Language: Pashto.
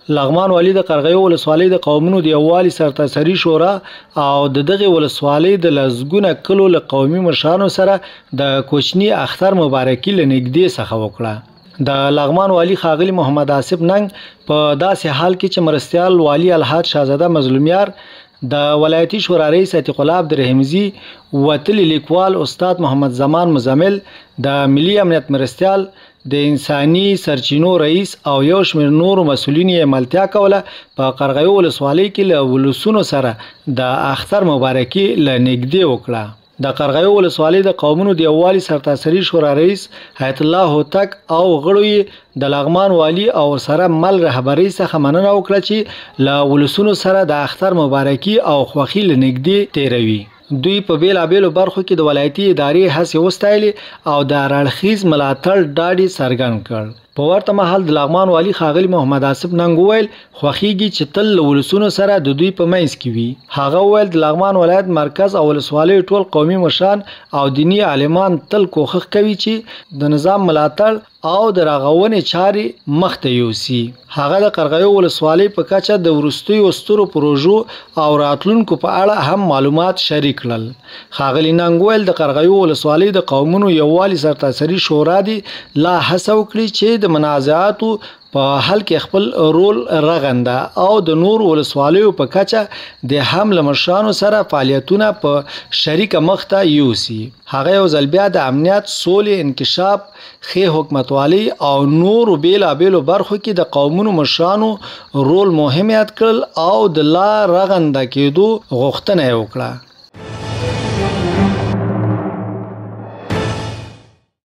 لغمان والي د قرغیو ولسوالۍ د قومونو د یووالي سرتاسري شورا او د دغې ولسوالۍ د لسګونه کلو له قومي مشرانو سره د کوچني اختر مبارکي له نږدې څخه وکړه. د لغمان والي ښاغلي محمد آصف ننګ په داسې حال کې چې مرستیال والي الحاج شهزاده مظلومیار، د ولایتي شورا رئیس عتیق الله عبدالرحیمزي، وتلي لیکوال استاد محمد زمان مزمل، د ملي امنیت مرستیال، د انساني سرچینو رئیس او یو شمېر نورو مسؤلینو یې ملتیا کوله، په قرغیو ولسوالۍ کې له ولسونو سره د اختر مبارکي له نږدې وکړه. د قرغیو ولسوالۍ د قومونو د یووالي سرتاسري شورا رئیس حیات الله هوتک او غړو یې د لغمان والي او ورسره مل رهبرۍ څخه مننه وکړه چې له ولسونو سره د اختر مبارکي او خوښي له نږدې تېروي. دوی په بېلابېلو برخو کې د ولایتي ادارې هڅې وستایلې او د هراړخیز ملاتړ ډاډ یې څرګند کړ. په ورته مهال د لغمان والي ښاغلي محمد آصف ننګ وویل، خوښیږي چې تل له ولسونو سره د دوی په منځ کې وي. هغه وویل، د لغمان ولایت مرکز او ولسوالیو ټول قومي مشران او دیني عالمان تل کوښښ کوي چې د نظام ملاتړ او د رغونې چارې مخته یوسي. هغه د قرغیو ولسوالۍ په کچه د وروستیو سترو پروژو او راتلونکو په اړه هم معلومات شریک کړل. ښاغلي ننګ وویل، د قرغیو ولسوالۍ د قومونو یووالي سرتاسري شورا دې لا هڅه وکړي چې د منازعاتو په حل کې خپل رول رغنده او د نورو ولسوالیو په کچه دې هم له مشرانو سره فعالیتونه په شریکه مخته یوسي. هغه یو ځل بیا د امنیت، سولې، انکشاف، ښې حکومتوالۍ او نورو بېلابېلو برخو کې د قومونو مشرانو رول مهم یاد کړل او د لا رغنده کېدو غوښتنه یې وکړه.